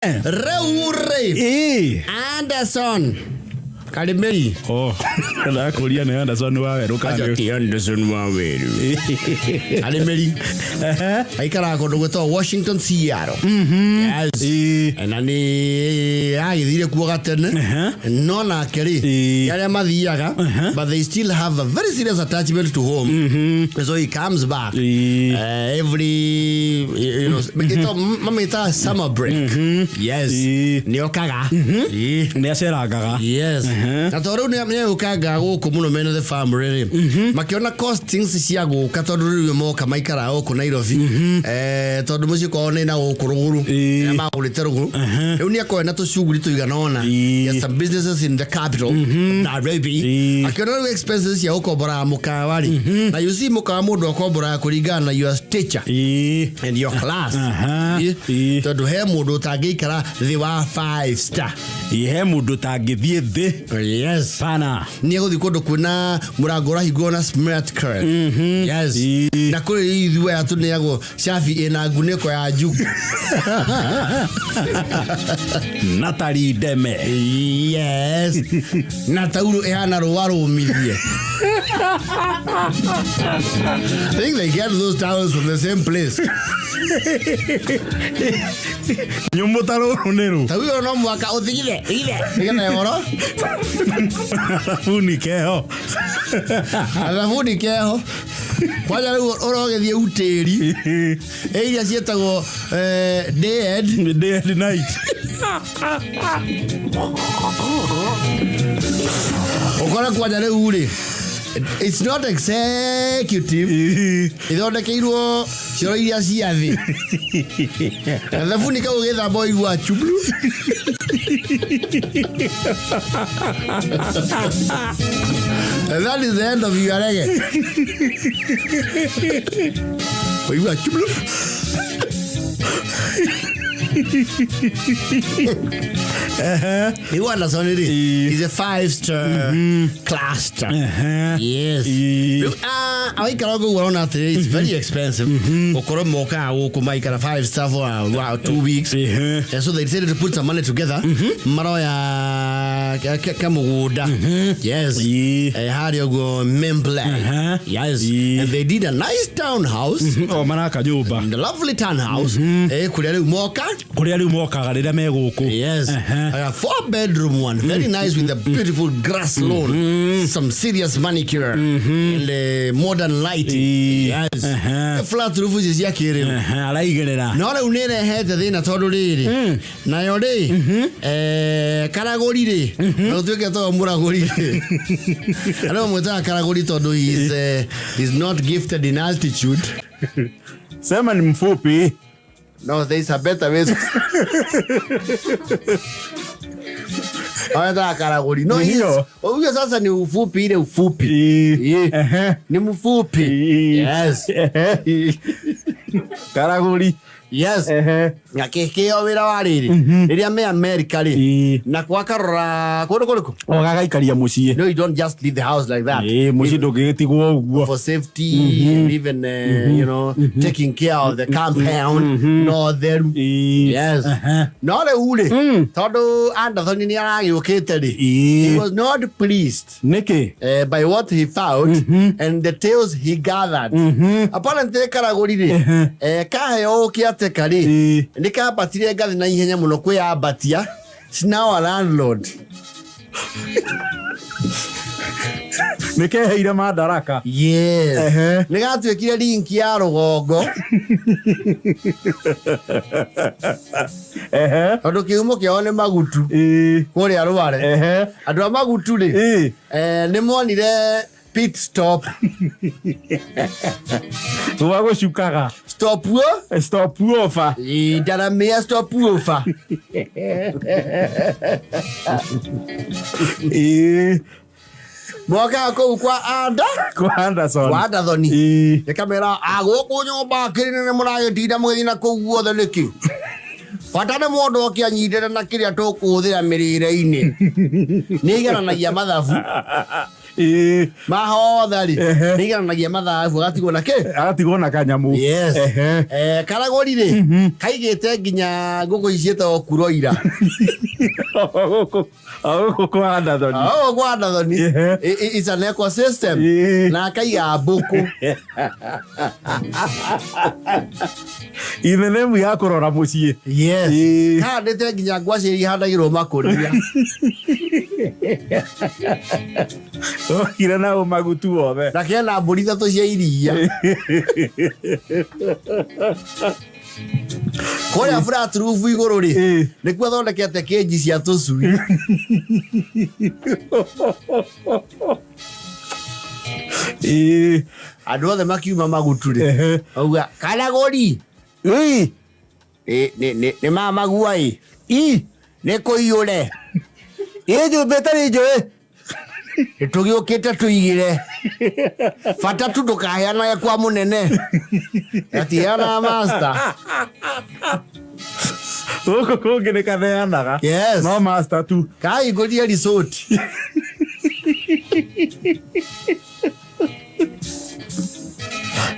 Rĩu rĩ Ĩĩ. Anderson Karimĩri. Oh, ndakũria nĩ Anderson wa werũ kana Acha ti Anderson wa werũ. Karimĩri aikaraga kũndũ gwĩtagwo Washington, Seattle. Yes. Ĩĩ. Na nĩ agĩthire kuo gatene no nake rĩ arĩa mathiaga, but they still have a very serious attachment to home, so he comes back every mamĩtaga summer break. Yes. Nĩ okaga. Ĩĩ. Nĩ acerangaga. Yes. Na tondũ rĩu nĩ egũkanga gũkũ mũno mena the family rĩ, makĩona costings cia gũka, tondũ rĩu moka maikaraga gũkũ Nairobi, tondũ mũciĩ kwao nĩ na gũkũ rũgũrũ. Arĩa magũrĩte rũgũrũ rĩu nĩ akoragwo na tũcuguri tũigana ũna. He has some businesses in the capital, Nairobi. Akĩona rĩu expenses cia gũkomboraga mũkawa rĩ, na you see, mũkawa mũndũ akomboraga kũringana na your stature and your class. Tondũ he mũndũ ũtangĩikara thĩ wa five star. Ĩĩ, he mũndũ ũtangĩthiĩ thĩ. Pana. Nĩ egũthiĩ kũndũ kwĩna mũrango ũrahingũrwo na smart card. Yes. Na kũrĩ ithuĩ aya tũneagwo cabi ĩna ngunĩko ya njugu. Natari Ndeme. Yes, na taurũ ĩhana rũa rũmithie. I think they get those towels from the same place. Nyũmũ ta rũrũ nĩ rũ. Tau ĩyo no mũhaka ũthigithe thigithe nĩgetha ĩhoro. Thabuni keho. Na thabuni keho. Kwanja rĩu ũrogĩthiĩ utĩri ĩ iria ciĩtagwo day end. Day and night. Ũkore kwanja rĩu rĩ, it's not executive, ithondekeirwo cioro iria cia thĩ, na thabuni kau ũgĩthamba ũigua chublu. And that is the end of your reggae. Ũigua chublu. Rĩu Anderson rĩ is a five star cluster. Yes. Rĩu, awaikara ũguo ũrona atĩrĩ, it's very expensive gũkorwo mokaga gũkũ maikara five star for wow, 2 weeks. And so they decided to put some money together, maroya kamũgũnda. Yes. Harĩa ũguo Membley. Yes. And they did a nice townhouse. O maraka nyũmba. The lovely townhouse, kũrĩa rĩu moka. Kũrĩa rĩu mokaga rĩrĩa me gũkũ. Yes. A four bedroom one, very nice with a beautiful grass lawn, some serious manicure, and modern lighting. Yes. Flat roof ici cia kĩrĩu. Araigĩrĩra. No rĩu nĩ ĩrehete thĩna, tondũ rĩrĩ nayo rĩ, karagũri rĩ, na gũtuĩke to mũragũri rĩ, arĩa mamwĩtaga karagũri tondũ he is not gifted in altitude. Sema ni mfupi. No, there is a better way. Awetaga karagũri. No, Ndio. Huyo sasa ni ufupi, ile ufupi. Ni mfupi. Yes. Karagũri. Yes. Na kĩkĩo wĩra wa rĩrĩ rĩrĩa me America rĩ, na kwakarora kũndũ kũrĩkũ. O gagaikaria mũciĩ. No, you don't just leave the house like that. Ĩĩ, mũciĩ ndũngĩgĩtigwo ũguo. For safety and even taking care of the compound, no theru. Yes. No rĩu rĩ, tondũ Anderson nĩ aragĩũkĩte rĩ, he was not pleased Nĩkĩ? By what he found and the tales he gathered. Apparently karagũri rĩ, kaheo ũkĩateka rĩ, nĩ kambatire ngathĩ na ihenya mũno kwĩyambatia. He's now a landlord. Nĩ keheire madaraka. Yes. Nĩ gatuĩkire link ya rũgongo, tondũ kĩhumo kĩao nĩ Magutu kũrĩa Rware. Andũ a Magutu rĩ, nĩ monire pit stop. Gwa gũcukaga. Stop wo. Stop over. Ndaramĩa stop over. Mokaga kũu kwa anda. Kwa Anderson. Kwa Anderson. Ĩkamera agũkũ nyũmba kĩrĩ nene, mũragĩtinda mũgĩthiĩ na kũu guothe nĩkĩ? Bata nĩ mũndũ oke anyitĩre na kĩrĩa tũkũhũthĩra mĩrĩre-inĩ. Nĩ igeranagia mathabu. Mahotha rĩ, Ehe. nĩigananagia mathabu agatigwo na kĩ? Agatigwo na kanyamũ. Yes. Ehe. Karagũri rĩ, kaigĩte nginya ngũkũ ici ciĩtagwo kuroira. Gũkũ gũkũ kwa Anderson. Oh, kwa Anderson. Ehe. It's an ecosystem. Na akaiga mbũkũ. Ithenemu ya kũrora mũciĩ. Yes. Ĩĩ. Kahandĩte nginya ngwacĩ iria ihandagĩrwo makũnia. Okire na ũmagutu wothe. Na kena mbũri ithatũ cia iria. Kũrĩa flat roof igũrũ rĩ, nĩkuo athondekete kĩnji cia tũcui. Andũ othe makiuma magutu rĩ, auga karagũri. Ĩĩ. Nĩ mamagua ĩ. Ĩ. Nĩ kũiyũre. Ĩ nyũmba ĩtarĩ njũĩ. Tũgĩũkĩte tũigĩre. Bata tu ndũkaheanage kwa mũnene. Gatiheanaga master. Gũkũ kũngĩ nĩ kaneanaga. Yes. No master tu. Kahingũrire resort.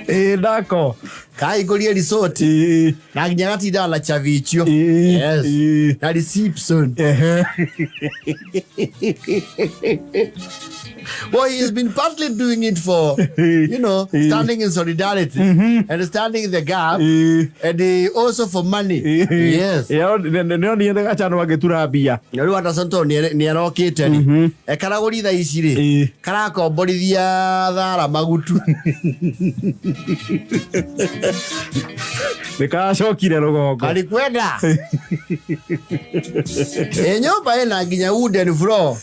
Ĩ ndako. Kahingũrire resort. Ĩ. Na nginya gatindaga na chavichio. Ĩ. Yes. Ĩ. Na reception. Ehe. Well, he's been partly doing it for, you know, standing in solidarity and standing in the gap and also for money. Yes. Nĩ onire gacano agĩtura mbia. Na rĩu Anderson tondũ nĩ arokĩte rĩ, karagũri thaa ici rĩ, karakomborithia thara magutu. Nĩ karacokire rũgongo. Karikwenda. Ĩ nyũmba ĩna nginya wooden floor.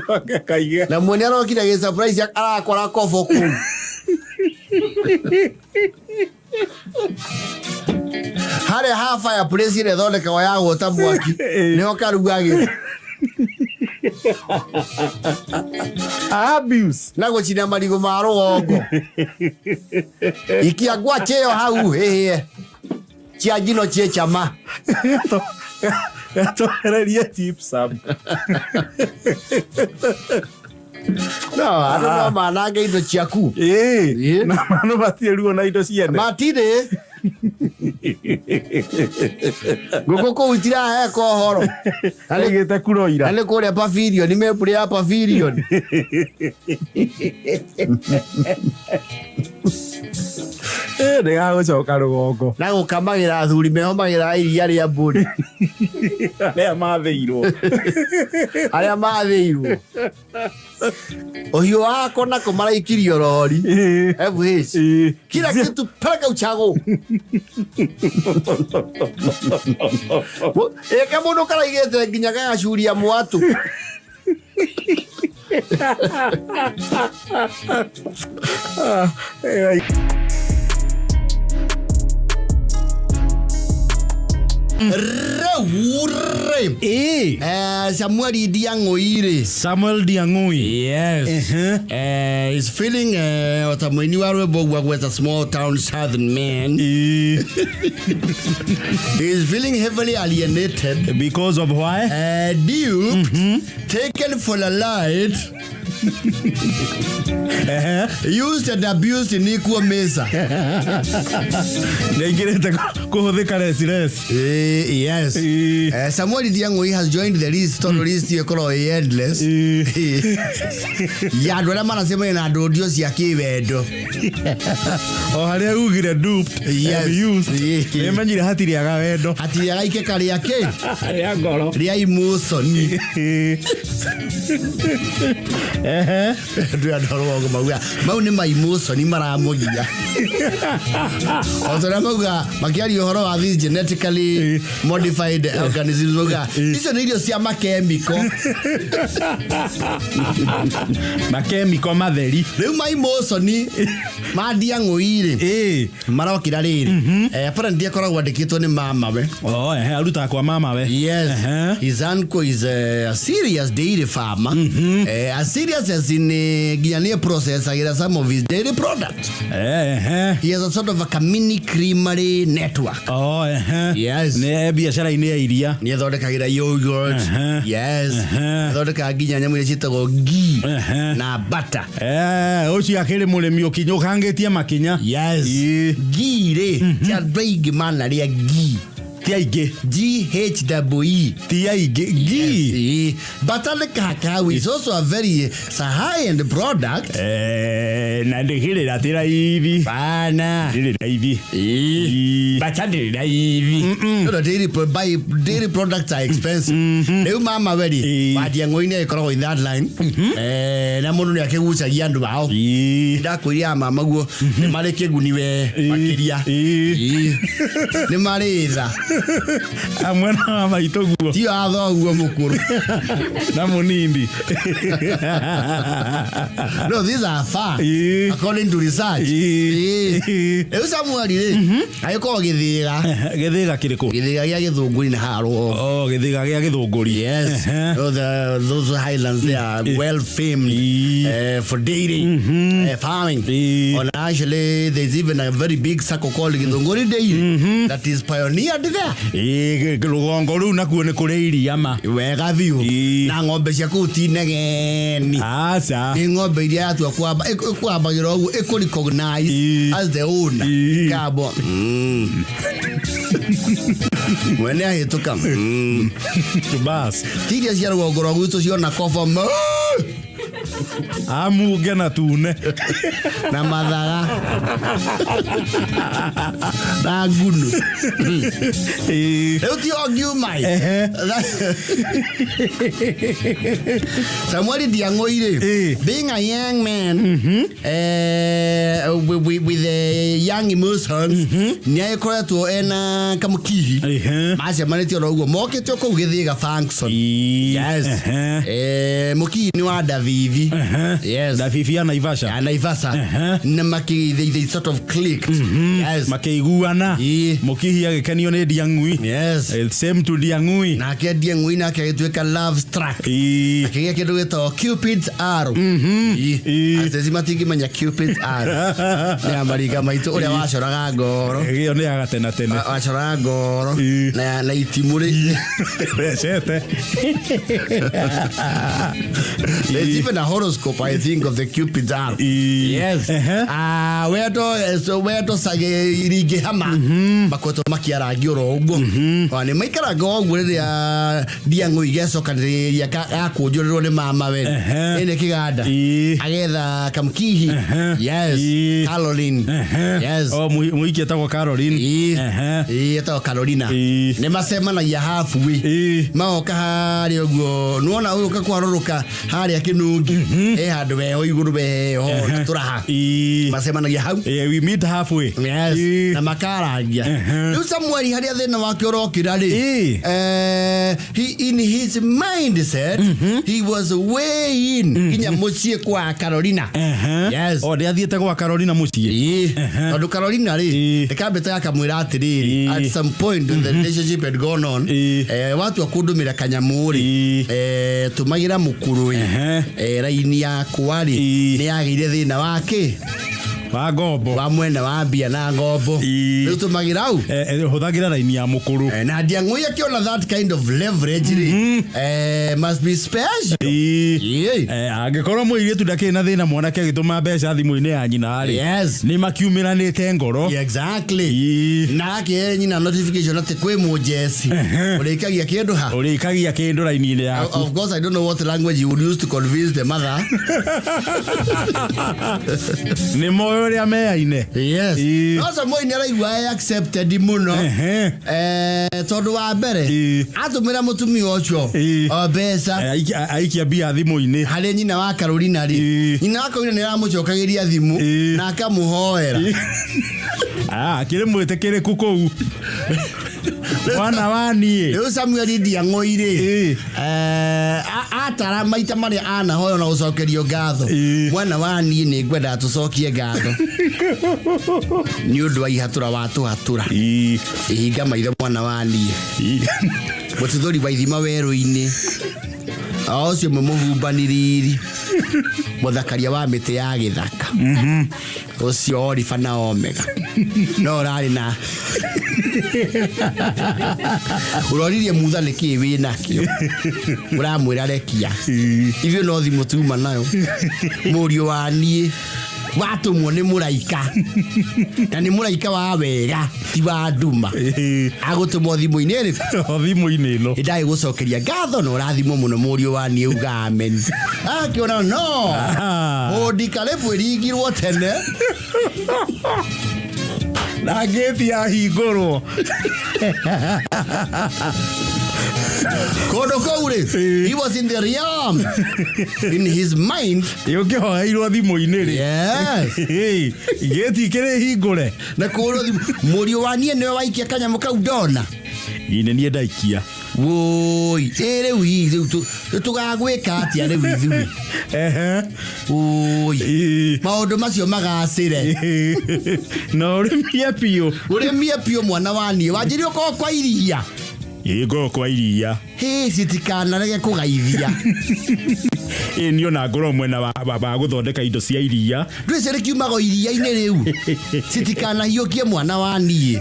Coke kaige. Na mwene arokire gĩ surprise arakora kobo kũu. Harĩa ha fireplace ĩrĩa ĩthondekagwo ya gwota mwaki nĩho karugagĩra. Abuse. Na gũcina marigũ ma rũgongo. Ikia ngwacĩ ĩyo hau ĩhĩe. Cia njino ciĩ cama. Gatwererie gypsum. No, andũ no manange indo ciaku. Ĩ. Ĩ. Na mano matirĩ ruo na indo ciene. Matirĩ. Ngũkũ kũu itiraheka ũhoro. Aigĩte kuroira. Na nĩ kũrĩa pavilion, mebũrĩ ya pavilion. Nĩ gagũcoka rũgongo. Na gũkamagĩra athuri mehomagĩra iria rĩa mbũri. Arĩa mathĩirwo. Arĩa mathĩirwo. Ũhiũ wako nako maraikirio rori. FH. Kila kitu peleka uchago. Ĩka mũndũ karaigĩte nginya gagacuria mwatũ. Rĩu rĩ. Ĩ. Samuel Ndiang'ũi rĩ. Samuel Ndiang'ũi. Yes. Is feeling ota mũini wa rwĩmbo ũguo agweta small town southern man. Ĩ. He is feeling heavily alienated. Because of why? Duped, taken for a light, used and abused in equal measure. Nĩ aingĩrĩte kũhũthĩka reci reci. Yes. Samuel Ndiang'ũi has joined the list tondũ list ĩyo ĩkoragwo ĩ endless. Ya andũ arĩa maracemania na ndũndio cia kĩwendo. O harĩa ugire duped Yes. and used. Nĩ menyire hatirĩ aga wendo. Hatirĩ aga ikeka rĩa kĩ? Rĩa ngoro. Rĩa emotion. Andũ aya andũ a rũgongo mauga mau nĩ ma emotion maramũgia. O ta ũrĩa mauga makĩaria ũhoro wa these genetically modified organisms mauga icio nĩ irio cia makemiko. Makemiko matheri. Rĩu ma emotion ma Ndiang'ũi rĩ marokĩra rĩrĩ. Apparently akoragwo andĩkĩtwo nĩ mamawe. Oh, ehe, arutaga kwa mamawe. Yes. Ehe. His uncle is a serious dairy farmer. A serious processes in nginya nĩ processagĩra some of his dairy products. He has a sort of a mini creamery network. Oh, ehe. Yes. Nĩ biacara-inĩ ya iria. Nĩ athondekagĩra yogurt. Yes. Athondekaga nginya nyamũ iria ciĩtagwo ghee na butter. Ũcio akĩrĩ mũrĩmi ũkinyũkangĩtie makinya. Yes. Ii. Ghee rĩ, ti andũ aingĩ manarĩa ghee. Ti aingĩ. G H E E. Ti aingĩ. Ghee. Yes. Butter nĩ kakao is also a very, it's a high end product. Na ndĩkĩrĩ ti raithi. Bana. Ndĩrĩ raithi. Ii. Ii. Butter ndĩrĩ raithi. No, no, dairy products are expensive. Rĩu mama weri Ii. wandia ng'ũi ĩkoragwo in that line. Na mũndũ nĩ akĩgucagia andũ ao. Ii. Ndakwĩria mama guo nĩ marĩ kĩguni we makĩria. Ii. Ii. Nĩ marĩ tha. Mwena wa maitũ guo. Tio athoguo mũkũrũ. Na mũnini. No, these are facts. Ii. According to research. Ii. Ii. Rĩu Samuel rĩ, agĩkorwo gĩthĩga. Gĩthĩga kĩrĩkũ? Gĩthĩga gĩa Gĩthũngũri na haha rũgongo. Oh, gĩthĩga gĩa Gĩthũngũri. Yes. Oh, those highlands, they are well famed for dairy farming. And actually, there's even a very big circle called Githunguri Dairy that is pioneered there. Ii, rũgongo rũu nakuo nĩ kũrĩ iria ma. Wega biũ. Ii. Na ng'ombe cia kũu ti negeni. Aca. Nĩ ng'ombe iria yatua kwamba ĩkwambagĩra ũguo ĩkũ recognize as the owner. Ii. Kambwo. Mwene ahĩtũka. Bas. Ti iria cia rũgongo rwa gwitũ ciona kobo Amunge na tune. Na mathaga na ngunu. Ii. Rĩu ti ongiuma ĩ. Samuel Ndiang'ũi rĩ, being a young man with young emotions, nĩ agĩkoretwo ena kamũkihi. Macemanĩtie oro ũguo mokĩte o kũu gĩthĩga function. Ii. Yes. Mũkihi nĩ wa Davivi. Yes. Davivi ya Naivasha. Ya Naivasha. Na maki they sort of clicked. Yes. Makĩiguana. Ii. Mũkihi agĩkenio nĩ Ndiang'ui. Yes. Same to Ndiang'ui. Nake Ndiang'ui nake agĩtuĩka love struck. Ii. Akĩgĩa kĩndũ gĩtagwo Cupid's arrow. Ii. Ii. Ateti matingĩmenya Cupid's arrow. Nĩ ya maringa maitũ ũrĩa wacoraga ngoro. Ĩyo nĩ ya gatene tene. Wacoraga ngoro Ii. na itimũ rĩ. Recete. There's even a horoscope, I think, of the Cupid's arrow. Ii. Yes. Ah, wendo so wendo sage iringĩhama makoretwo makĩarangia oro ũguo. Ona nĩ maikaranga ũguo rĩrĩa Ndiang'ũi gecokanĩrĩria gakũnjũrĩrwo nĩ mama we. Ĩnĩ kĩganda. Ii. Agetha kamkihi. Yes. Ii. Caroline. Yes. Oh, mũiki etagwo Caroline. Ii. Ii, etagwo Carolina. Ii. Nĩ macemanagia halfway. Ii. Magoka harĩa ũguo nĩwona ũyũ kwarũrũka harĩa kĩnungi he handũ weho igũrũ weho na tũraha. Ii. Macemanagia hau. We meet halfway. Yes. Ii. Na makarangia. Rĩu Samuel harĩa thĩna wake ũrokĩra rĩ, Ii. he, in his mindset, he was way in nginya mũciĩ kwa Carolina. Yes. Oh, ndĩathiĩte gwa Carolina mũciĩ. Ii. Tondũ Carolina rĩ, Ii. ĩkambĩte akamwĩra atĩrĩrĩ, Ii. at some point when the relationship had gone on, Ii. watua kũndũmĩra kanyamũ rĩ, Ii. tũmagĩra mũkũrũ ĩ, raini yakwa rĩ, Ii. nĩ yagĩire thĩna wa kĩ Wa ngombo. Wa mwena wa mbia na ngombo. Ii. Rĩu tũmagĩra au. Hũthagĩra raini ya mũkũrũ. Na Ndiang'ũi akĩona that kind of leverage rĩ, must be special. Ii. Ii. Angĩkorwo mũirĩtu ndakĩrĩ na thĩna mwanake agĩtũma mbeca thimũ-inĩ ya nyina rĩ, Yes. nĩ makiumĩranĩte ngoro. Yeah, exactly. Ii. Na akĩhe nyina notification atĩ kwĩ mũjeci ũrĩkagia kĩndũ ha. Ũrĩkagia kĩndũ raini-inĩ yaku. Of course, I don't know what language you would use to convince the mother. Nĩ moĩ ũrĩa meaine. Yes. Ii. No Samuel nĩ araigua e accepted mũno. Tondũ wa mbere, Ii. atũmĩra mũtumia ũcio Ii. o mbeca Aikia mbia thimũ-inĩ. Harĩ nyina wa Carolina rĩ, Ii. nyina wa Carolina nĩ aramũcokagĩria thimũ Ii. na akamũhoera. Ah, akĩrĩ mwĩtĩkĩrĩku kũu mwana wa niĩ. Rĩu Samuel Ndiang'ũi rĩ, Ii. atara maita marĩa anahoywo na gũcokerio ngatho, Ii. mwana wa niĩ nĩ ngwendaga tũcokie ngatho nĩ ũndũ wa ihatũra watũhatũra. Ii. Ihinga maitho mwana wa niĩ. Ii. Mũtuthũri wa ithima werũ-inĩ o ũcio mũmũhumbaniriri. Mũthakaria wa mĩtĩ ya gĩthaka ũcio, Oliver na Omega, no ũrarĩ na ũroririe mutha nĩkĩĩ wĩ nakĩo, ũramwĩra rekia ithuĩ no thimũ tuma nayo. Mũriũ wa niĩ watũmwo nĩ mũraika, na nĩ mũraika wa wega, ti wa nduma. Agũtũmwo thimũ-inĩ ĩrĩkũ? O thimũ-inĩ ĩno. Ndagĩgũcokeria ngatho na ũrathimwo mũno, mũriũ wa niĩ, uga amen. Akĩona no hũndi karĩbũ ĩringirwo tene. Na ngĩti yahingũrwo. Kũndũ kũu rĩ, he was in the realm in his mind. Ũkĩhoeirwo thimũ-inĩ rĩ, ngĩti kĩrĩ hingũre. Na kũhũrwo thimũ, mũriũ wa niĩ nĩwe waikia kanyamũ kau ndona. Ĩ, nĩ niĩ ndaikia. Woi, ĩ rĩu hihi rĩu tũgagwĩka atĩa rĩu ithuĩ? Woi, maũndũ macio magacĩre. Na ũrĩmie biũ. Ũrĩmie biũ, mwana wa niĩ, wanjĩrie ũkorwo kwa iria. Ĩ, ngorwo kwa iria. Hĩ, citikanarege kũgaithia. Ĩ, niĩ ona ngorwo mwena wa gũthondeka indo cia iria. Ndwĩce rĩkiumaga iria-inĩ rĩu, citikanahiũkie, mwana wa niĩ.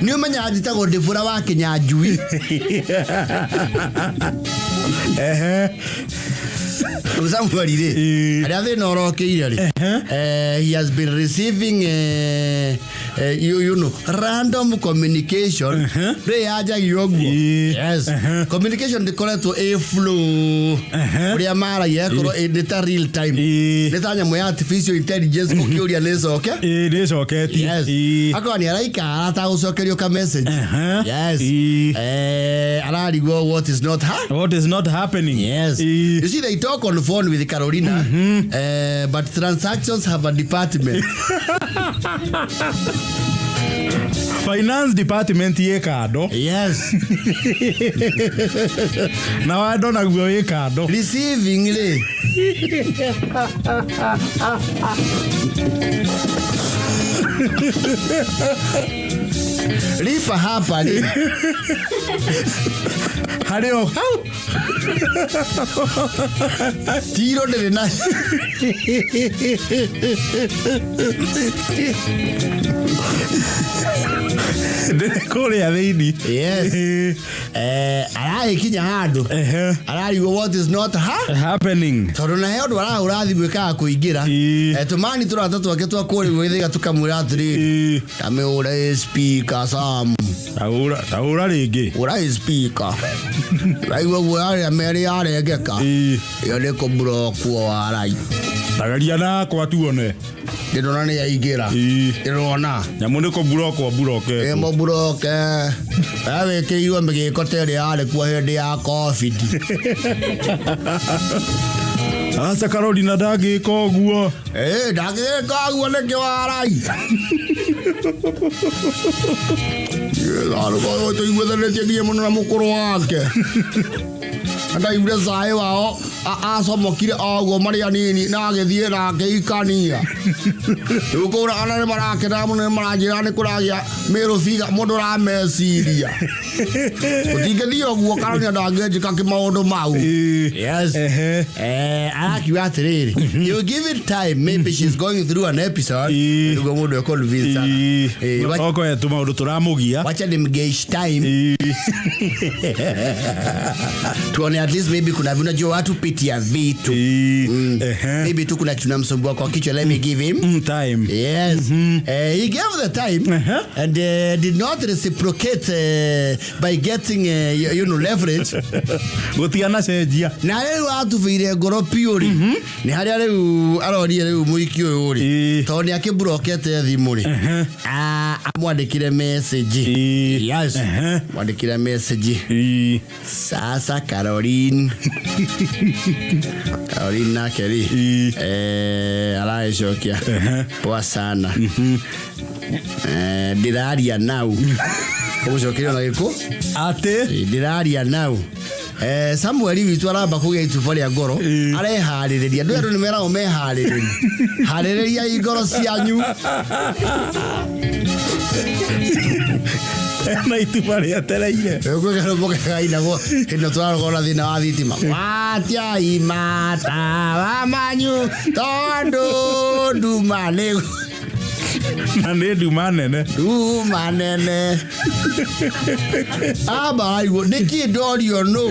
Nĩ ũmenyaga njĩtagwo Ndĩbũra wa Kĩnyanjui. Rĩu Samuel rĩ, harĩa thĩna ũrokĩire rĩ, he has been receiving random communication rĩ yanjagia ũguo. Yes, communication ndĩkoretwo ĩ flow ũrĩa maragia, ĩkorwo nĩ ta real time, nĩ ta nyamũ ya artificial intelligence, ũkĩũria nĩ coke. Ĩ, nĩ coketie. Yes. Akorwo nĩ araikara atagũcokerio ka message. Yes. Ararigwo what is not ha What is not happening. Yes. You see, they talk on phone with Carolina, but transactions have a department. Finance department ĩ kando. Na wando naguo wĩ kando. Receiving rĩ. Lipa hapa rĩ. Harĩ o hau. Tiro ndĩrĩ na. Ndĩrĩ kũrĩa thĩinĩ. Yes. Aragĩkinya handũ. Ararigwo what is not ha happening. Tondũ na he ũndũ arahũra thimũ ĩkaga kũingĩra. Tũmani tũrata twake twa kũrĩa gwĩthĩga tũkamwĩra atĩrĩrĩ, tamĩhũre speaker, Sam. Tahũra, tahũra rĩngĩ. Hũra speaker, raigua guo arĩa merĩ yarengeka. Ĩyo nĩ kũmburokwo warai. Tageria nakwa tuone. Ndĩrona nĩ yaingĩra. Ndĩrona. Nyamũ nĩ kũmburokwo mburoketwo. Ĩ, mũburoke wĩkĩrirwo mĩgĩko ta ĩrĩa yarĩ kuo hĩndĩ ya COVID. Aca, Carolina ndangĩka ũguo. Ĩ, ndangĩgĩka ũguo nĩkĩ warai? Tũiguithanĩtie nginya mũno na mũkũrũ wake. Ndaiguire caĩ wao acomokire o ũguo marĩ anini na agĩthiĩ na akĩhikania. Rĩu kũra ona nĩ marakena mũno, nĩ maranjĩra nĩ kũragĩa mĩrũbiga mũndũ ũrameciria. Gũtingĩthiĩ ũguo, Carolina ndangĩnjĩka kĩmaũndũ mau. Yes. Arakiuga atĩrĩrĩ, you give it time, maybe she's going through an episode. Nĩguo mũndũ econvince. Okoe tũmaũndũ tũramũgia. Wacha nimgauge time, tuone at least maybe kuna, unajua watu pitia vitu. Maybe tu kuna kitu namsumbua kwa kichwa, let me give him Time. Yes. He gave the time and did not reciprocate by getting leverage. Gũtigana cenjia. Na rĩu atubĩire ngoro piũ rĩ, nĩ harĩa rĩu arorire rĩu mũiki ũyũ rĩ, tondũ nĩ akĩmburokete thimũ rĩ, amwandĩkire message. Yes. Mwandĩkire message. Sasa Caroline, Caroline nake rĩ, aragĩcokia, "Poa sana." Ndĩraria nau ũgũcokerio na gĩkũ. Atĩ. Ndĩraria nau. Samuel witũ aramba kũgĩa ituba rĩa ngoro. Areharĩrĩria, andũ nĩ meragwo meharĩrĩrie, harĩrĩriai ngoro cianyu. Ena ituma rĩetereire. Kwĩ karũmbo kainagwo hĩndĩ ĩno tũrarogora thĩna wa thitima. Watiai matawa manyu tondũ nduma nĩ Na nĩ nduma nene. nduma nene. Amba araigwo nĩkĩ ndorio nũ.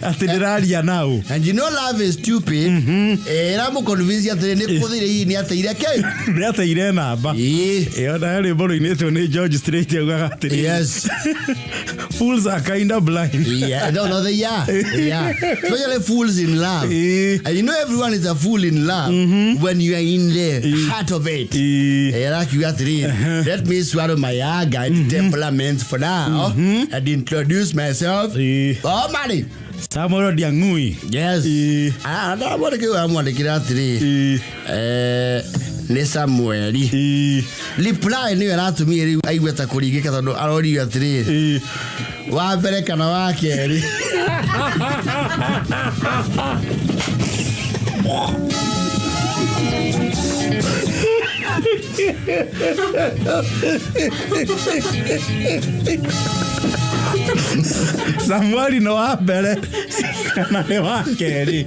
Atĩ ndĩraria nao. And you know love is stupid. Ĩramũconvince atĩrĩ nĩ kũthire hihi nĩ ateire kĩ. Nĩ ateire namba. Ĩĩ. Ĩyo nayo rwĩmbo rũinĩtwo nĩ George Strait augaga atĩrĩrĩ. Yes. Fools are kinda blind. Yeah, no, they are. They are. Especially fools in love. And you know everyone is a fool in love when you are in the heart of it. Erakiuga atĩrĩrĩ, let me swallow my anger and temperament for now and introduce myself formally. Samuel Ndiang'ui. Yes. Ndamwandĩkĩire amwandĩkĩra atĩrĩ, nĩ Samueli. Reply nĩyo ĩratũmire rĩu aigue ta kũringĩka tondũ aroririo atĩrĩrĩ, wa mbere kana wa kerĩ. Samueli nĩ wa mbere kana nĩ wa kerĩ.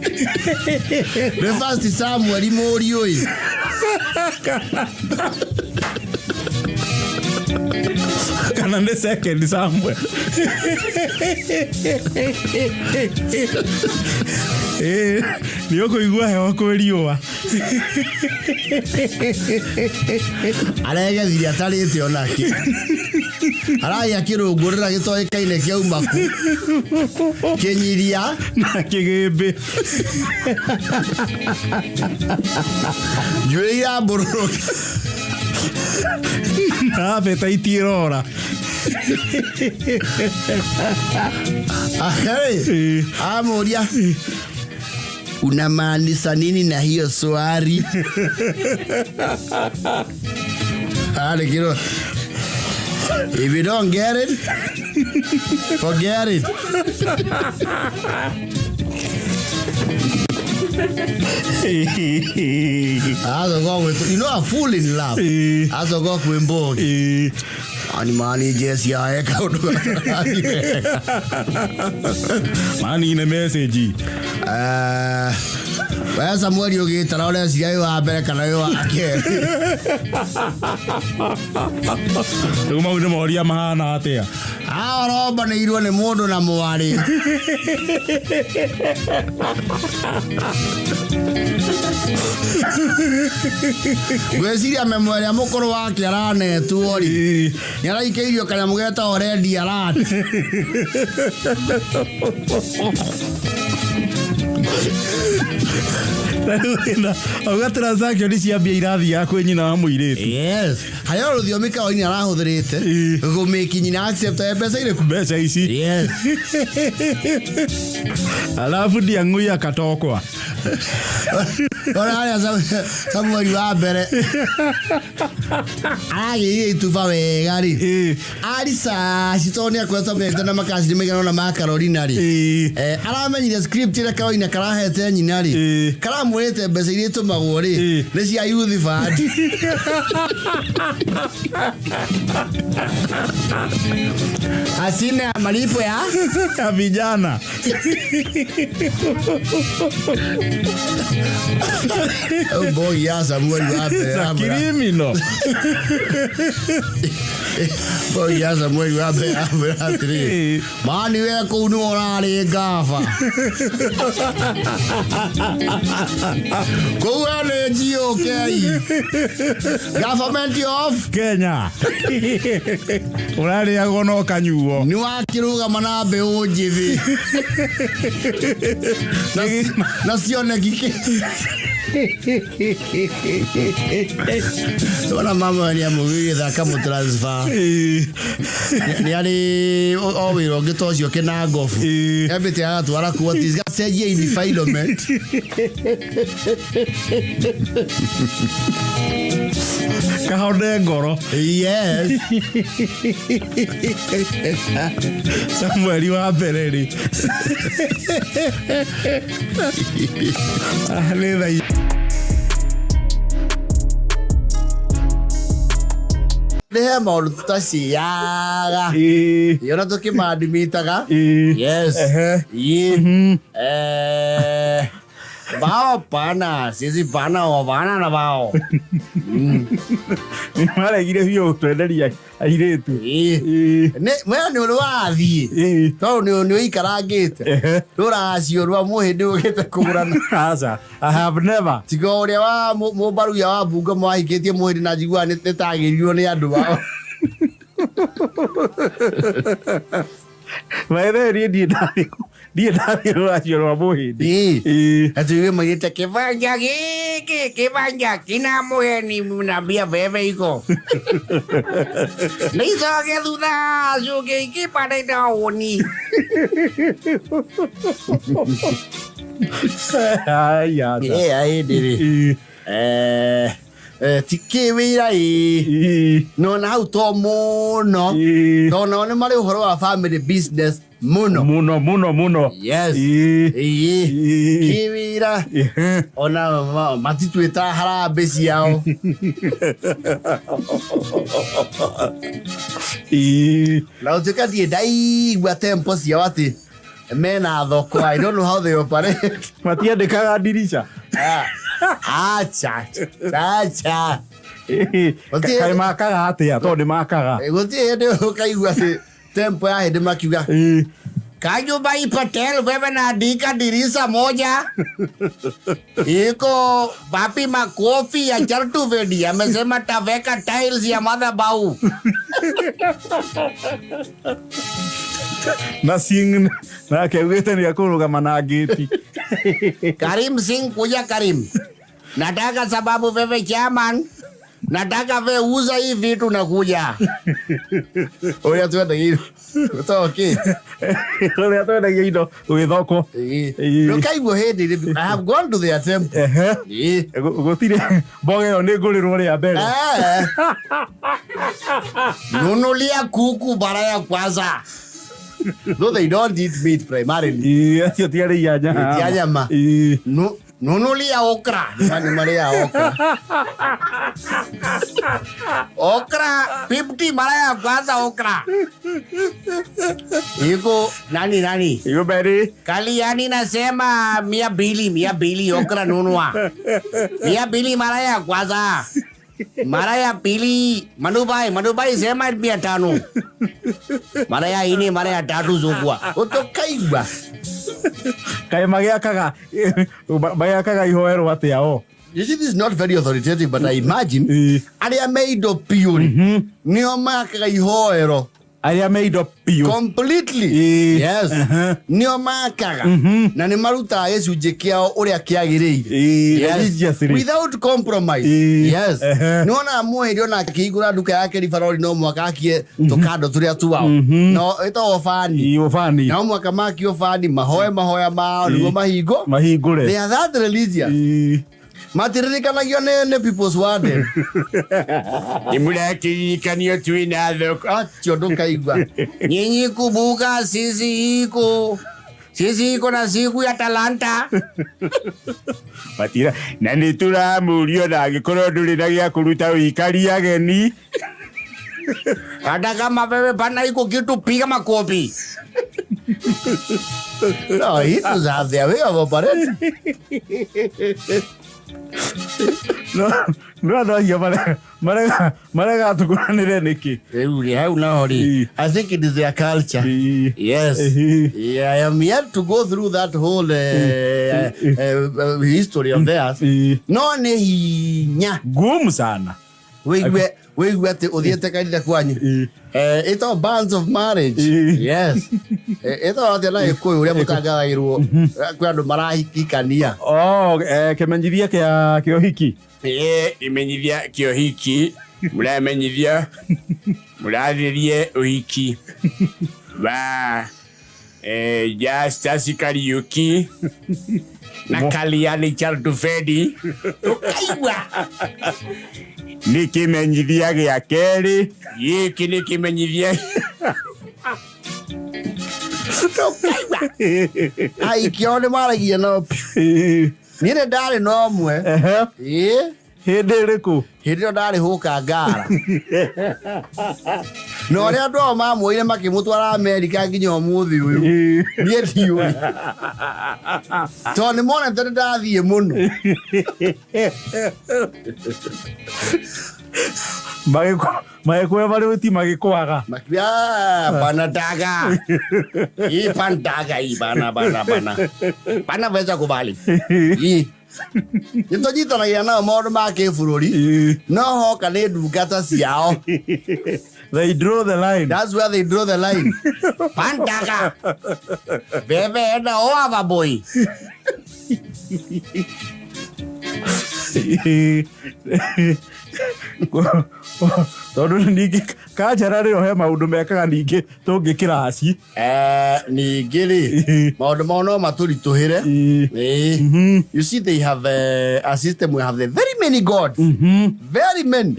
Nĩ first Samueli mũriũ ĩ. Kana nĩ second Samuel. Ĩĩ, nĩ ũkũigua heho kwĩ riũa. Aregethire atarĩte onake. Aragĩa kĩrũngũrĩra gĩtoĩkaine kĩauma kũ. Kĩnyiria. Na kĩgĩmbĩ. Njuĩrĩ irambũrũrũka. Na appetite ĩrora. Hey, amũria unamaanisha nini na hiyo swali? Arandĩkĩrwo if you don't get it, forget it. Acoka gwĩtwo, you know a fool in love. Acoka kwĩ Mbogi. Ani mani jesi ae kaũndũ gatarathiĩ wega. Manine message. We Samueli ũgĩtara ũreciria wĩ wa mbere kana wĩ wa kerĩ. Rĩu mau nĩ moria mahana atĩa? Haha ũrombanĩirwo nĩ mũndũ na mwarĩ. Ngwĩciria memo ĩrĩa mũkũrũ wake aranetwo rĩ, nĩ araikĩirio kanyamũ getagwo red alert. Auga transaction cia mbia irathiaga kwĩ nyina wa mũirĩtu. Yes. Harĩ o rũthiomi Caroline arahũthĩrĩte gũmĩki nyina accept mbeca irĩkũ? Mbeca ici. Yes. Alafu Ndiang'ui akatokwa. Ona harĩa Samueli wa mbere aragĩire ituba wega rĩ. Aricaci tondũ nĩ akoretwo amenyete na makaciri maigana ũna ma Carolina rĩ. Aramenyire script ĩrĩa Carolina karahete nyina rĩ. Karamwĩrĩte mbeca iria itũmagwo rĩ nĩ cia youth fund. Asina malipo ya ya vijana. Mbogi ya Samueli wa mbere Za aramwĩra- criminal. Mbogi ya Samueli wa mbere aramwĩra atĩrĩrĩ, mani we kũu nĩwe ũrarĩ ngaba. Kũu we nĩ GOK. Government of Kenya. Ũrarĩagwo no ũkanyuo. Nĩ wakĩrũgama na mbeũ njĩthĩ. Na cioneki kĩ. Ona mama nĩ amũgĩire thaka mũtransfer. Nĩ arĩ o wĩra ũngĩ ta ũcio kĩnangobu. Embĩte agatwara kuo atĩ gacenjie environment. Kahone ngoro. Yes. Samueli wa mbere rĩ. Nĩ thaa Nĩ he maũndũ tũtaciaga. Ĩĩ. Ona tũkĩmandimitaga. Ĩĩ. Yes. Ehe. Ĩĩ. Bao pana, sisi pana o bana na bao. Nĩ maregire biũ gũtwenderia airĩtu. Ĩĩ. Ĩĩ. Nĩ we nĩ ũrĩ wathiĩ. Ĩĩ. Tondũ nĩ ũikarangĩte. Ehe. Rũracio rwa mũhĩndĩ ũkĩte kũgũrana. Aca, I have never. Tiga ũrĩa wa mũmbaruya wa Bungoma wahikĩtie mũhĩndĩ na njiguaga nĩ tagĩrirwo nĩ andũ ao. By the way, niĩ ndirĩ ndathiĩ rũracio rwa mũhĩndĩ. Ĩĩ. Ĩĩ. Ati wewe mwenye kibanja hiki kibanja kina muheni mnaambia veve iko nicoke thutha cuke ikipande taũni. Ai, aca. Ĩ hĩndĩ rĩ Ĩĩ. Ti kĩwĩra ĩ Ĩĩ. no na hau to mũno Ĩĩ. tondũ nao nĩ marĩ ũhoro wa family business mũno. Mũno mũno mũno. Yes. Ĩĩ. Ĩĩ. Ĩĩ. Kĩwĩra Ehe. ona matituĩta harambĩ ciao. Ĩĩ. Na gũtuĩka ndirĩ ndaigua tempo ciao atĩ mena thoko. I don't know how they operate. Matiandĩkaga ndirica. Ah, acha acha. Ĩĩ. Kaĩ makaga atĩa tondũ nĩ makaga. Gũtirĩ hĩndĩ ũkaigua atĩ tempo ya hĩndĩ makiuga Ĩĩ. Kajubhai Patel wewe naandika dirisa moja iko wapi makofi ya Chartuvedi amesema taweka tiles ya madhabahu. Na sing nake augĩte nĩ akũrũgama na ngĩti. Karim Singh kuja Karim, nataka sababu wewe chairman, nataka we uza hii vitu na kuja ũrĩa twendagia toki. Ũrĩa twendagia indo gwĩ thoko. Ĩĩ. Ndũkaigua hĩndĩ ĩrĩ I have gone to their temple. Ehe. Ĩĩ. Gũtirĩ mboga ĩyo nĩ ngũrĩrwo rĩa mbere. Eh. Nunulia kuku mara ya kwanza. Though they don't eat meat primarily. Ĩĩ, acio ti arĩi a nyama. Ti a nyama. Ĩĩ. Nunulia okra. Nĩ marĩa okra. Okra 50 mara ya kwanza okra. Iko nani nani? Iko mbere. Kaliani nasema 200 200 okra nunua. 200 mara ya kwanza. Mara ya pili Manubhai Manubhai sema 500. Mara ya ine mara ya tatu zogwa. Utokaigua. Kaĩ magĩakaga ihoero atĩa o? You see, this is not very authoritative, but I imagine Ĩĩ. arĩa me indo piũ rĩ nĩo makaga ihoero Arĩa me indo piũ. Completely. Ĩĩ. Yes. Nĩo makaga na nĩ marutaga gĩcunjĩ kĩao ũrĩa kĩagĩrĩire. Ĩĩ, Yes. religiously. Without compromise. Ĩĩ. Yes. Nĩ wonaga mũhĩndĩ ona akĩhingũra nduka yake ribarori no mũhaka akie tũkando tũrĩa tuao no ĩtagwo bani. Ĩĩ, ũbani. No mũhaka makio bani mahoe mahoya mao nĩguo mahingo. Mahingũre. They are that religious. Ĩĩ. Matiririkanagio nĩ people's warden. Nĩ mũrakĩririkanio twĩna thoko acio ndũkaigua nyinyi kumbuka sisi iko na siku ya talanta. Matira na nĩ tũramũria ona angĩkorwo ndũrĩ na gĩa kũruta ũikaria ageni. Hata kama wewe bana iko kitu piga makofi. No, Hindus have their way of operating. No andũ acio marega tũkũranĩre nĩkĩ? Rĩu rĩ hau naho rĩ Ĩĩ. I think it is their culture. Ĩĩ. Yes. Ĩĩ. Yeah, I am yet to go through that whole history of theirs. Ĩĩ. No nĩ hinya Ngumu sana. wĩigue atĩ ũthiĩte kanitha kwanyu. Ĩĩ. Ĩtagwo bands of marriage. Ĩĩ. Yes. Ĩtagwo atĩa na Gĩkũyũ ũrĩa mũtangathagĩrwo kwĩ andũ marahikania? Oh, kĩmenyithia kĩa ũhiki. Ĩĩ, imenyithia kĩa ũhiki mũramenyithia mũrathĩrie ũhiki wa Justus Kariuki na Kaliani Chartufedi. Ũkaigua. Nĩ kĩmenyithia gĩa kerĩ gĩkĩ nĩ kĩmenyithia. Ũkaigua. Aikio nĩ maragia no Ĩĩ. niĩ nĩ ndarĩ na ũmwe. Ehe. Ĩĩ. Hĩndĩ ĩrĩkũ? Hĩndĩ ĩyo ndarĩ hũka ngara na ũrĩa andũ ao mamuoire makĩmũtwara Amerika nginya ũmũthĩ ũyũ niĩ ndiũĩ tondũ nĩ monete nĩ ndathiĩ mũno. Magĩkuoya marĩ ũti magĩkwaga. Makiuga, "Ah, bana daga hii pandaga hii bana bana bana bana weza kubali hii." Nĩ tũnyitanagĩra nao maũndũ ma kĩbũrũri no hoka nĩ ndungata ciao. They draw the line. That's where they draw the line. Pandaga bebe enda oava boy. Tondũ ningĩ kanjara rĩo he maũndũ mekaga ningĩ tũngĩkĩraci. Ningĩ rĩ maũndũ mao no matũritũhĩre. Ĩĩ. You see, they have a system. We have the very many gods, very many.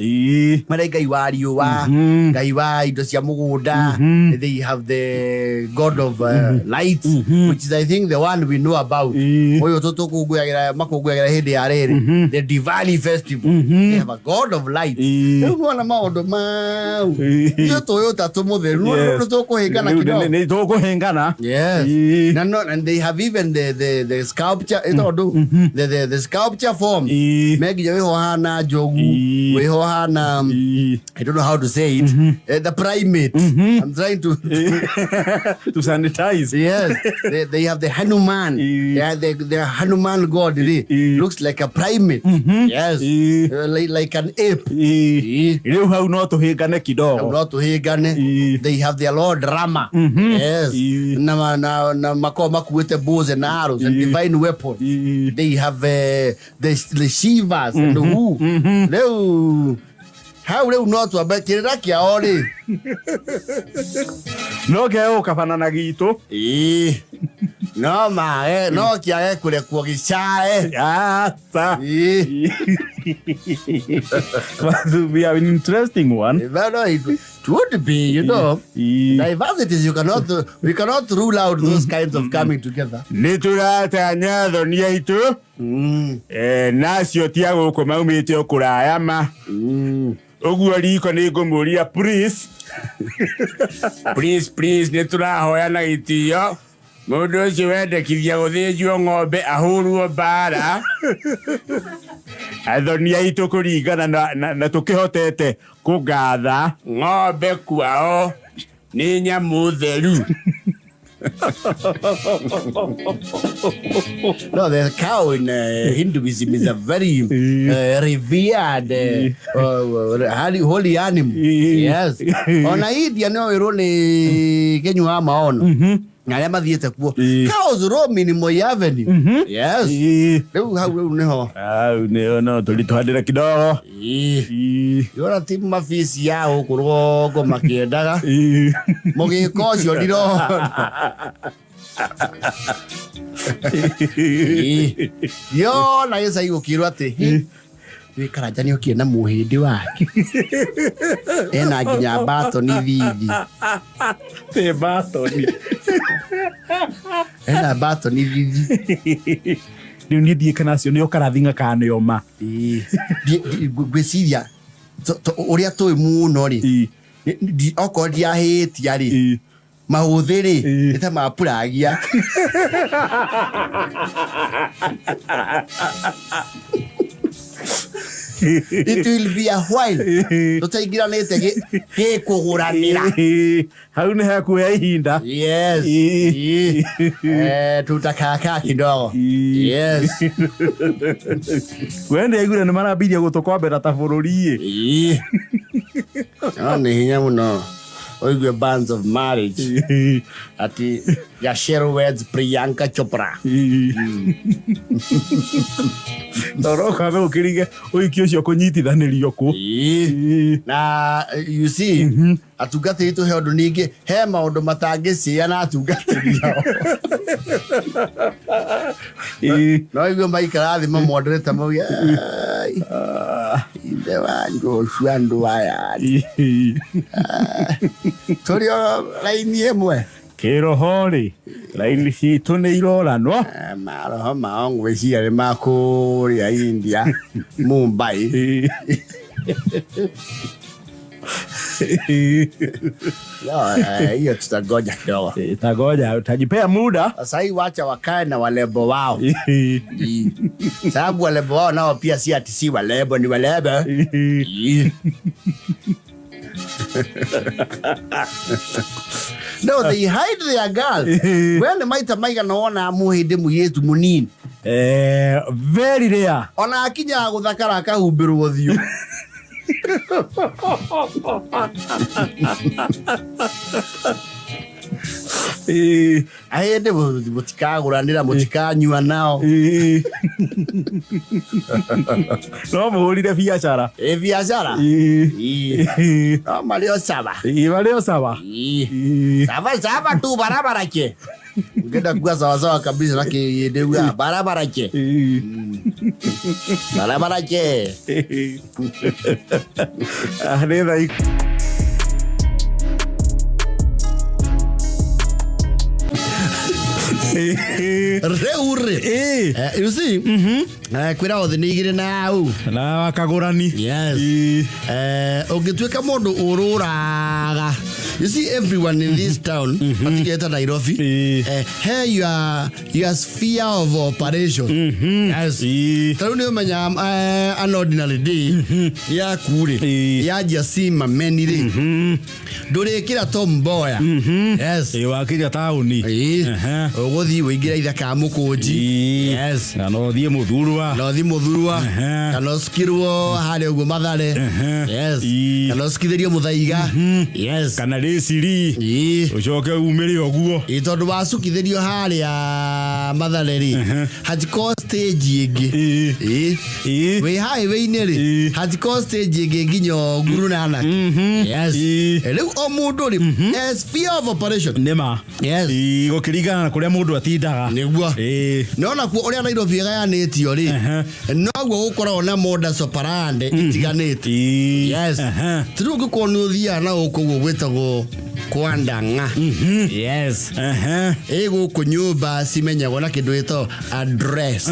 Marĩ ngai wa riũa, ngai wa indo cia mũgũnda. They have the god of light, which is, I think, the one we know about. Ũyũ tũtũkũngũyagĩra makũngũyagĩra hĩndĩ ya rĩrĩ, the Diwali festival. They have a god of light. Rĩu nĩwona maũndũ mau ithuĩ tũĩ ũtatũ mũtheru nĩ tũkũhĩngana kidogo. Nĩ tũkũhĩngana. Yes. No, no, and they have even the sculpture, ito the sculpture forms. Menginya wĩho hana njogu, wĩho hana I don't know how to say it. The primate. I'm trying to To sanitize. Yes. They have the Hanuman. Yeah, the Hanuman god looks like a primate. Yes. Like an ape. Rĩu hau no tũhĩngane kidogo. No tũhĩngane. They have their Lord Rama. Yes. Na makoragwo makuĩte bows and arrows and divine weapons. They have the Shivas and the who. Rĩu hau rĩu no twambe kĩrĩra kĩao rĩ. No kĩae gũkabana na gitũ. Ĩĩ. No mage no kĩage kũrekwo gĩcae. Ata. Ĩĩ. But we have an interesting one. Well, no, it would be diversities. You cannot, we cannot rule out those kinds of coming together. Nĩ tũratanya thoni aitũ nacio tia gũkũ maumĩte o kũraya ma ũguo riko nĩ ngũmũria please. Please, please, nĩ tũrahoya na gĩtĩo mũndũ ũcio wendekithia gũthĩnjwo ng'ombe ahũrwo mbara athoni aitũ kũringana na tũkĩhotete kũngatha ng'ombe kwao nĩ nyamũ theru. No, the cow in Hinduism is a very revered holy animal. Yes. Ona India no ĩrwo nĩ Kĩnyua maono na arĩa mathiĩte kuo. Cows roaming in Moi Avenue. Yes. Rĩu hau rĩu nĩho. Au nĩho no tũritũhanĩre kidogo. Yora ti mabici ya gũkũ rũgongo makĩendaga mũgĩko ũcio ndirona. Yona gĩcai gũkĩrwo atĩ wĩ Karanja nĩ okire na mũhĩndĩ wake ena nginya batoni thithi. Tĩ batoni. Ena batoni thithi. Rĩu niĩ ndiĩ kana acio nĩo karathinga kana nĩo ma. Ngwĩciria ũrĩa tũĩ mũno rĩ, okorwo ndiahĩtia rĩ, maũthĩ rĩ nĩ ta mapuragia. It will be a while tũtaingĩranĩte gĩkũgũranĩra. Hau nĩ hakuoya ihinda. Yes. Tutakaakaa kidogo. Yes. We nĩ aiguire nĩ marambirie gũtũkombera ta bũrũri ĩ. No nĩ hinya mũno ũigue bands of marriage ati Gachero weds Priyanka Chopra. Toro ũkambe ũkĩrige ũhiki ũcio kũnyitithanĩrio kũ. Na you see atungatĩri tũhe ũndũ ningĩ he maũndũ matangĩcĩa na atungatĩri ao. No igue maikara thĩ mamwandĩrĩte mauge ithe wa Joshua andũ aya tũrĩ o raini ĩmwe. Kĩroho rĩ, raini citũ nĩ iroranwo. Maroho mao ngwĩciria nĩ makũrĩa India, Mumbai. No, hiyo tutangoja kidogo. Tagoja, utajipea muda. Sasa hii wacha wakae na walebo wao, sababu walebo wao nao pia si ati si walebo, ni walebo. No, they hide their girl. We nĩ maita maigana wona mũhĩndĩ mũirĩtu mũnini? Very rare. Ona akinyaga gũthakara akahumbĩrwo ũthiũ. Ahĩndĩ mũtikagũranĩra, mũtikanyua nao. No mũhũrire biacara. Ĩ biacara. No marĩ o sawa. Marĩ o sawa. Sawa sawa tu, barabara ke. Ungenda kuwa sawa sawa kabisa na kĩndĩ barabara ke. Barabara ke. Nĩ thaa Rĩu rĩ, you see, kwĩra othe nĩ igĩrĩ na au na wakagũrani. Yes. Ũngĩtuĩka mũndũ ũrũraga, you see, everyone in this town, matigĩte Nairobi, he your sphere of operation. Yes. Ta rĩu nĩ ũmenya, an ordinary day yaku rĩ, yanjia cimameni rĩ, ndũrĩkĩra Tom Mboya. Yes. Wakinya taũni. Ũgũthiĩ ũingĩre ithaka ya mũkũnji. Yes. Na no thiĩ mũthurwa. Na ũthiĩ mũthurwa, kana ũcukirwo harĩa ũguo Mathare. Yes. Kana ũcukithĩrio Mũthaiga. Yes. Kana rĩciri. Ũcoke umĩre ũguo. Ĩ, tondũ wacukithĩrio harĩa Mathare rĩ, hatikorwo stage ĩngĩ. Wĩ highway-inĩ rĩ, hatikorwo stage ĩngĩ nginya Nguru na Anaki. Yes. Rĩu o mũndũ rĩ, sphere of operation. Nĩma. Yes. Gũkĩringana na kũrĩa mũndũ atindaga. Nĩguo. No nakuo ũrĩa Nairobi ĩgayanĩtio rĩ, noguo gũkoragwo na modus operandi itiganĩte. Yes. Rĩu ũngĩkorwo nĩ ũthiaga na gũkũ ũguo gwĩtagwo Kwandang'a. Yes. Ĩ gũkũ nyũmba cimenyagwo na kĩndũ gĩtagwo address.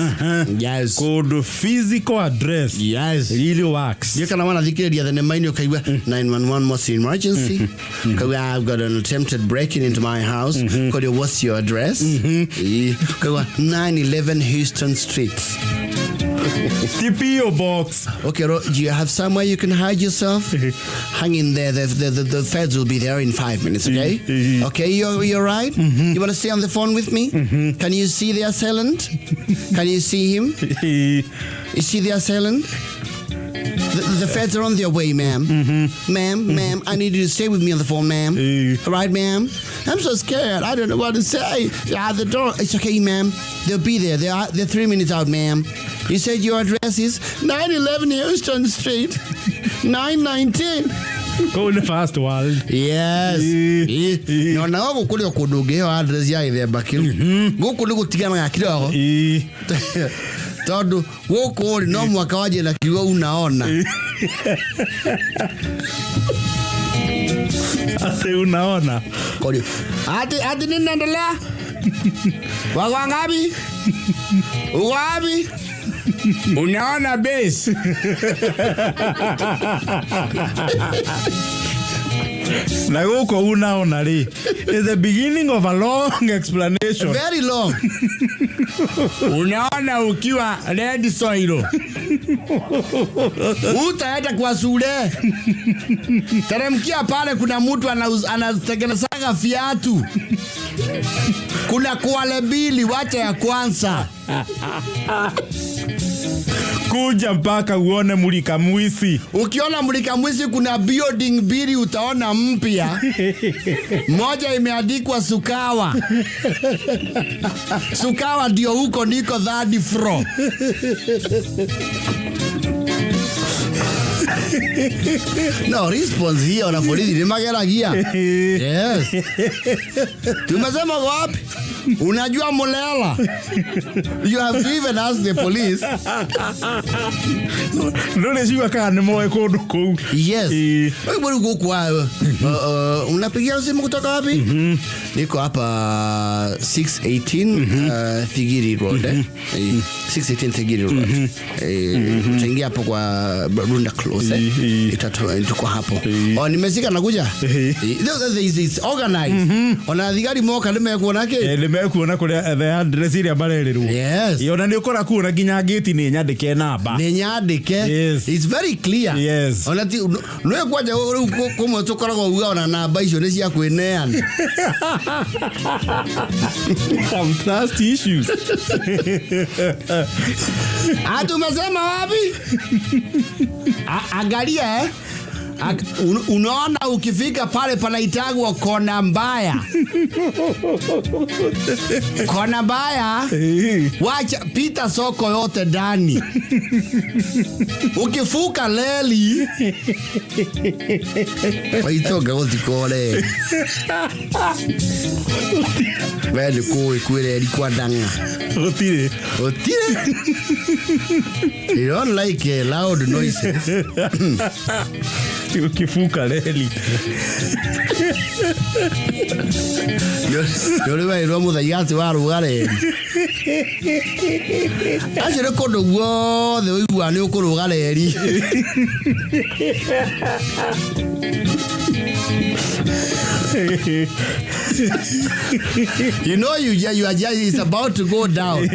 Yes. Kũndũ physical address. Yes. Really works. Ndiũ kana wanathikĩrĩria thenema-inĩ ũkaigua 911, what's the emergency? Ũkaigua, "I've got an attempted breaking into my house." Ũkaũrio, "What's your address?" Ĩ, ũkaigua, "911 Houston Street." Ti PO box. Okay, do you have somewhere you can hide yourself? Hang in there. The feds will be there in 5 minutes, okay? Okay, you're right? You want to stay on the phone with me? Can you see the assailant? Can you see him? You see the assailant? The feds are on their way, ma'am. Ma'am, ma'am, I need you to stay with me on the phone, ma'am. All right, ma'am? I'm so scared. I don't know what to say. At the door. It's okay, ma'am. They'll be there. They're 3 minutes out, ma'am. You said your address is 911 Houston Street, 919. Kũu nĩ first world. Yes. No nao gũkũ o kũndũ ũngĩheo address ya gĩthemba kĩu, gũkũ nĩ gũtiganaga kidogo, tondũ gũkũ rĩ, no mwaka wanjie na kiugo "unaona". Atĩ unaona. Korio ati nini naendelea? Wako wangapi? Uko wapi? Unaona base? Na gũkũ unaona rĩ is the beginning of a long explanation. Very long. Unaona ukiwa red soil, utaenda kwa shule, teremkia pale, kuna mtu anatengenezaga viatu, kuna kwale mbili, wacha ya kwanza. Kuja mpaka uone mulika mwizi. Ukiona mulika mwizi, kuna building mbili utaona mpya, moja imeandikwa Sukawa. Sukawa ndio huko niko third floor. No response hiyo ona borithi nĩ mageragia. Yes, tumesema wapi? Unajua Mulela, you have to even ask the police. Ndũrĩ ciuga kana nĩ moĩ kũndũ kũu. Yes. Ĩĩ. Wewe bwana uko kwa unapigia simu kutoka wapi? Niko hapa 618 Thigiri Road. Eh? 618 Thigiri Road. Utaingia hapo kwa Runda Close. Eh? Tuko hapo. Oh, nimesika nakuja. It's organized. Ona thigari moka nĩ mekuona kĩ? Nĩ mekuona kũrĩa the address ĩrĩa marerĩrwo. Yes. Ona nĩ ũkora kuona nginya ngĩti nĩ nyandĩke namba. Nĩ nyandĩke. Yes. It's very clear. Yes. Ona ti nĩ kwanja rĩu kũmwe tũkoragwo uga ona namba icio nĩ cia kwĩneana. Some trust issues. Ati umesema wapi? Angalia eh? Unaona ukifika pale panaitagwa kona mbaya. Kona mbaya. Wacha pita soko yote ndani. Ukifuka leli waitonga gũthikore we nĩ kũĩ kwĩ reri kwa ndang'a. Gũtirĩ. Gũtirĩ. You don't like loud noises. Ukifuka reli. Nĩ ũrĩ werĩrwo mũthenya atĩ warũga reri acio nĩ kũndũ guothe ũiguaga nĩ ũkũrũga reri. You know you are just, it's about to go down.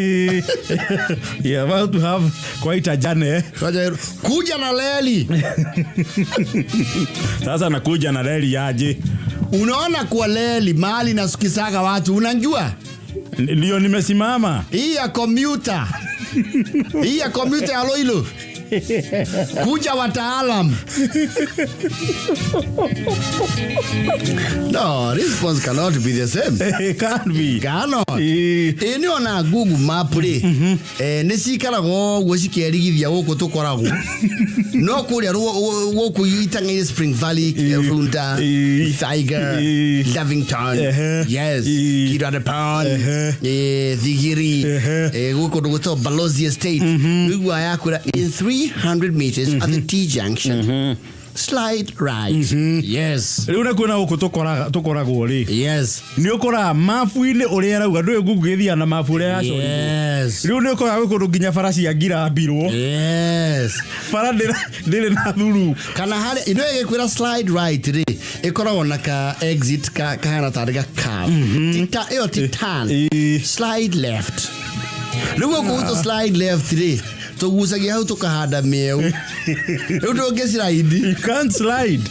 You're about to have quite a journey. Kuja na reli. Sasa nakuja na reli aje? Unaona kwa reli mahali nasikisaga watu, unajua? Ndio nimesimama. Hii ya commuter. Hii ya commuter ya Loilo. Kuja wataalam. No, response cannot be the same. It can't be. Cannot. Ĩ nĩ ona Google Map rĩ, nĩ ciikaraga ũguo cikerigithia gũkũ tũkoragwo no kũrĩa gũkũ itang'ainĩ Spring Valley, Runda, Tiger, Lavington, yes, Kidware Pond, Thigiri, gwĩ kũndũ gwĩtagwo Balozi Estate. Wĩiguaga yakwĩra in 300 meters at the T junction, slide right. Yes. Rĩu nakuona gũkũ tũkoragwo rĩ. Yes. Nĩ ũkoraga mabu-inĩ ũrĩa arauga ndũĩ Google ĩthiaga na mabu ũrĩa yacorirwo. Yes. Rĩu nĩ ũkoraga gwĩ kũndũ nginya bara ciangirambirwo. Yes. Bara ndĩrĩ na thuru. Kana harĩa ino ĩgĩkwĩra slide right rĩ, ĩkoragwo na ka exit ka kahana tarĩ ga curve. Ti ĩyo ti turn. Slide left. Rĩu gũkũ gwitũ slide left rĩ, tũgucagia hau tũkahanda mĩeũ. Rĩu ndũngĩ slide. You can't slide.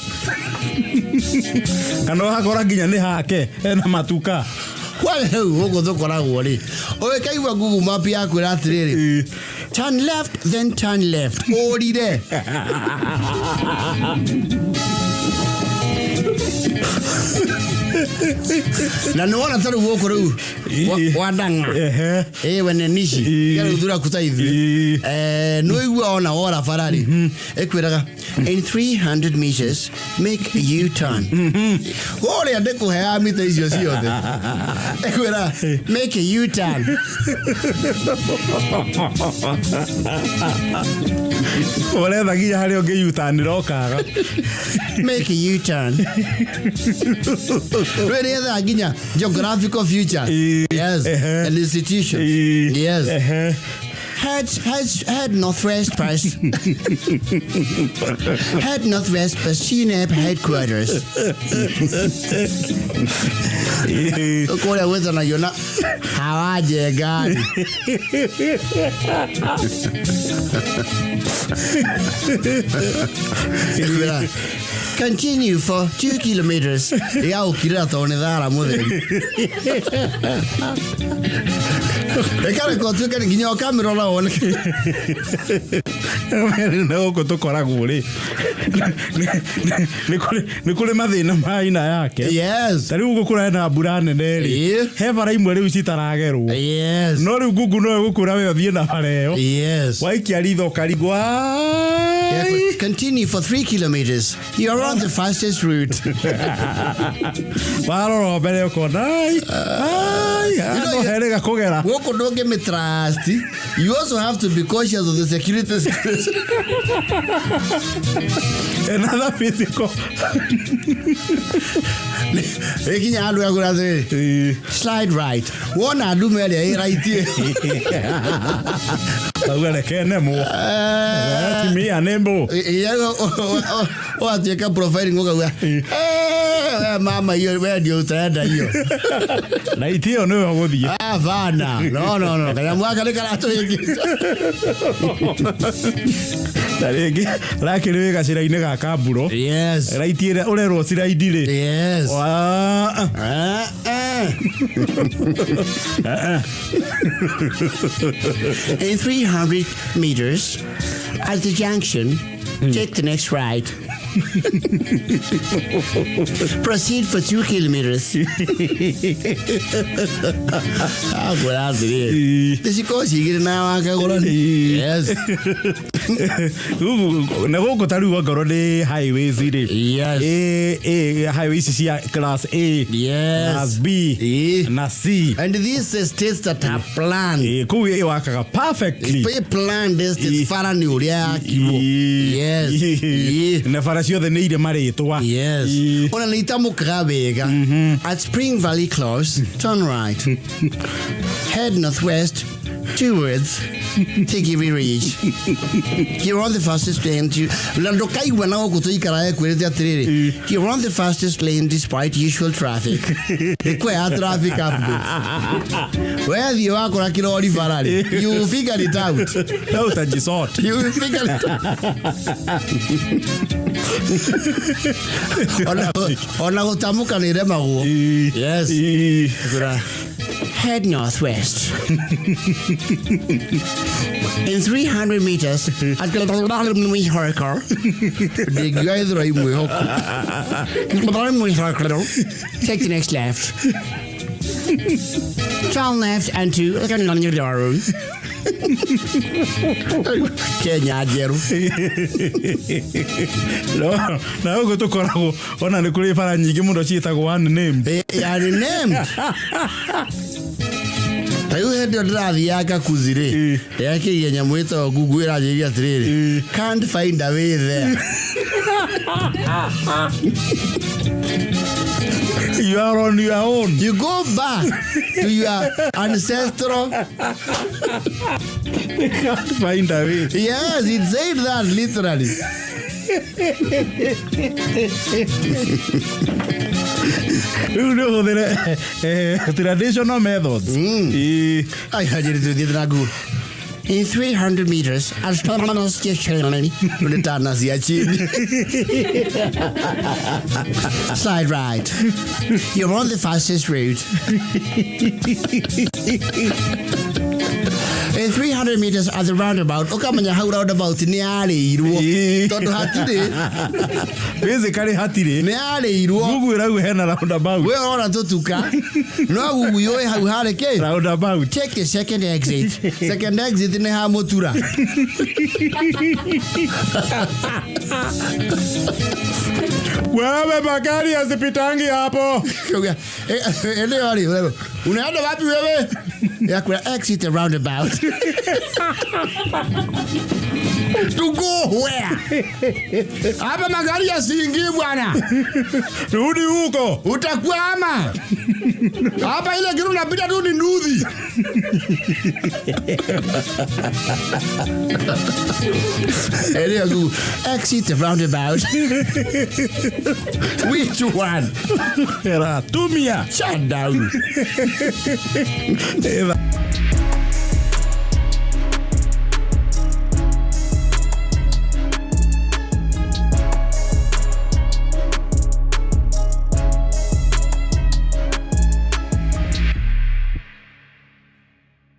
Kana ũgakora nginya nĩ hake hena matuka. Kwa rĩu gũkũ tũkoragwo rĩ, ũgĩkaigua Google Map yakwĩra atĩrĩrĩ, turn left then turn left. Ũrire. Na nĩ wona ta rĩu gũkũ rĩu wa Ndang'a. Ĩ wene nici. Rĩu thura kuta ithuĩ. Nĩ ũigua ona wora bara rĩ, ĩkwĩraga in 300 meters make a U-turn. Ũrĩa ndĩkũheaga mita icio ciothe. Ĩkwĩra make a U-turn. Ũretha nginya harĩa ũngĩ U-turnĩra ũkaga. Make a U-turn. Rĩu nĩethaga nginya geographical features. Yes. And institutions. Yes. Head northwest past. Head northwest past CNAP headquarters. Kũrĩa gwĩtanagio na Hawaje ngari. Ĩkwĩra, continue for 2 kilometers. Ĩgagũkirĩra tondũ nĩ thara mũtheri. Ĩkareka ũtuĩke nginya ũkamĩrora wone. Rĩu na gũkũ tũkoragwo rĩ, nĩ kũrĩ mathĩna ma aina yake. Ta rĩu gũkũ kũrĩ na mbura nene rĩ, he bara imwe rĩu citaragerwo. No rĩu Google no ĩgũkwĩra we ũthiĩ na bara ĩyo. Waikia ritho ũkarigwo, "Ai." Continue for 3 kilometers. You are on the fastest route. Warora mbere ũkona, "Ai, ai, You know, no herĩga kũgera." Gũkũ ndũngĩmĩtrust. You also have to be cautious of the security situation. Another physical. Ĩkinya handũ yakũra atĩrĩrĩ, "Slide right." Wona ndume ĩrĩa ĩ right. Auga reke nemwo. Let me enable. Ũgatuĩka profiling ũkauga, "Eh, we mama hiyo we ndio utaenda hiyo." Na itio nĩwe ũgũthiĩ. Ah, bana. No, no, no. Kanyamũ gaka nĩ karatũhĩngĩca. Na rĩngĩ rakĩrĩ wĩ gacĩra-inĩ ga kamburo. Right ĩrĩa ũrerwo slide rĩ. Ah, Ah, ah. In 300 meters, at the junction, take the next right. Proceed for 2 kilometers. Akwĩra atĩrĩrĩ, nĩcikorwo cigĩrĩ na wakagũra. Yes. Na gũkũ ta rĩu ongorwo nĩ highways rĩ. A, highway ici cia class A, class B na C. And these estates that are planned. Kũu ĩwakaga perfectly. Planned estates, bara nĩ ũrĩa yakirwo. Na bara ciothe nĩ irĩ marĩtwa. Ona nĩ itamũkaga wega. At Spring Valley Close, turn right. Head northwest towards Tikiri Ridge. You're on the fastest lane to na ndũkaigua na gũkũ tũikara ekwĩrĩte atĩrĩrĩ, "You're on the fastest lane despite usual traffic." Ĩkwea traffic update. Wethiĩ wakora kĩrori bara rĩ, you figure it out. No utajisort. You will figure it out. Ona gũtamũka nĩ ĩremagwo. Yes. Kura. Head northwest. In 300 meters, at ndingiuga ithura imwĩhoku. Take the next left. Turn left and to Kenya njerũ. No, na gũkũ tũkoragwo ona nĩ kũrĩ bara nyingĩ mũno ciĩtagwo one name. They are named. Ta rĩu hĩndĩ ĩyo ndĩrathiaga Kakuzi rĩ, ndĩrakĩria nyamũ ĩtagwo Google ĩranjĩria atĩrĩrĩ, "Can't find a way there." You are on your own. You go back to your ancestral. Can't find a way. Yes, it said that literally. Rĩu nĩ ũhũthĩre traditional methods. Ai, hajiri tuthiĩte na Google. In 300 meters, nĩ tana cia chini. Slide right. You're on the fastest route. In 300 meters at the roundabout, ũkamenya hau roundabout nĩ yarĩirwo. Tondũ hatirĩ, Basically hatirĩ. Nĩ yarĩirwo. Google ĩrauga hena roundabout. We ũrona tũtuka. No Google yũĩ hau harĩ kĩ? Roundabout. Take the second exit. Second exit nĩ ha mũtura. Wewe, magari hazipitangi hapo. Kauga, eneo rĩ, wewe, unaenda wapi wewe? Yakwĩra exit the roundabout. To go where? Hapa magari yasiingii bwana. Rudi huko. Utakwama. Hapa ile kitu unapita tu ni nduthi. Eneo Google, exit the roundabout. Which one? Ĩratumia. Shut down. Ĩtha.